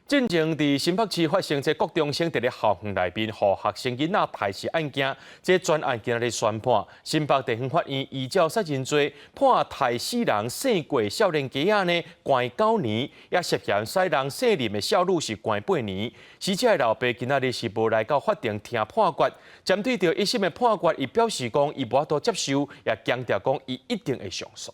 進前佇新北市發生這國中生佇咧校園內面予學生囡仔刣死案件，這全案今仔日宣判，新北地方法院依照殺人罪判刣死人姓郭少年家仔呢關9年，也涉嫌殺人姓林的少女是關8年。死者的老爸今仔日是無來到法庭聽判決，針對著一審的判決，伊表示講伊無法度接受，也強調講伊一定會上訴。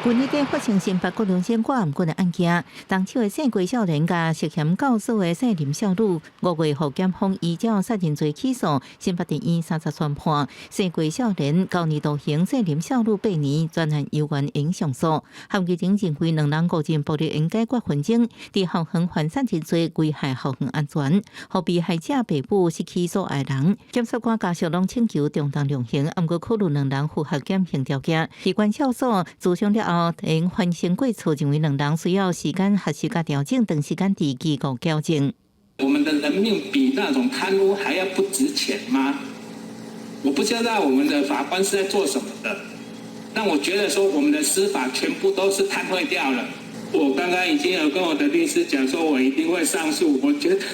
舊年底發生新北國中生郭頷君的案件，動手的姓郭少年佮涉嫌教唆的姓林少女，5月予檢方依照殺人罪起訴，新北地院30宣判，姓郭少年9年徒刑，姓林少女8年，全案猶原會上訴。嫌疑人認為兩人個人暴力應解決紛爭，佇校園犯殺人罪危害校園安全，予被害者爸母失去所愛人。檢察官家屬攏請求中重量刑，毋過考慮兩人符合減刑條件，佇關少所諮商了後，因反省過錯，認為兩人需要時間學習佮調整，長時間佇機構矯正。我們的人命比那種貪污還要不值錢嗎？我不知道我們的法官是在做什麼的，但我覺得說我們的司法全部都是癱瘓掉了。我剛剛已經有跟我的律師講說，我一定會上訴。我覺得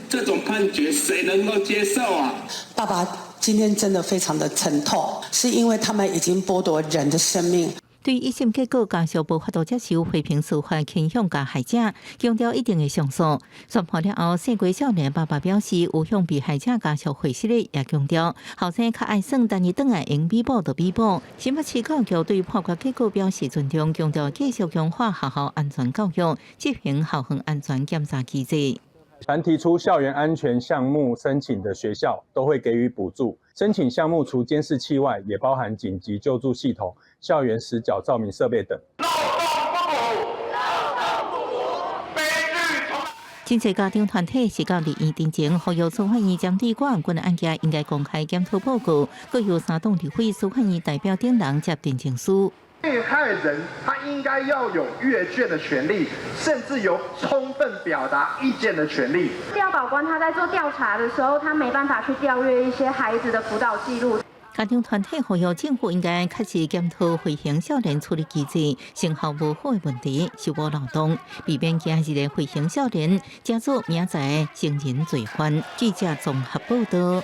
這種判決誰能夠接受啊？爸爸今天真的非常的沉痛，是因為他們已經剝奪人的生命。對一審結果，家屬無法度接受，批評司法傾向加害者，強調一定會上訴。宣判了後，姓郭少年爸爸表示有向被害者家屬回信的，也強調後生較愛耍，但伊轉來會用彌補就彌補。新北市教育局對判決結果表示尊重，強調繼續強化學校安全教育，執行校園安全檢查機制。凡提出校園安全項目申請的學校，都會給予補助。申請項目除監視器外，也包含緊急救助系統、校園死角照明設備等。漏洞不補，漏洞不補，悲劇重來。真濟家長團體是到立院陳情，呼籲司法院針對郭頷君的案件應該公開檢討報告，閣由三黨立委、司法院代表等人接陳情書。被害人他應該要有閱卷的權利，甚至有充分表達意見的權利。調保官他在做調查的時候，他沒辦法去調閱一些孩子的輔導記錄。家長團體呼籲政府應該確實檢討飛行少年處理機制，成效無好的問題，修補漏洞，避免今日的飛行少年成做明仔的成人罪犯。記者綜合報道。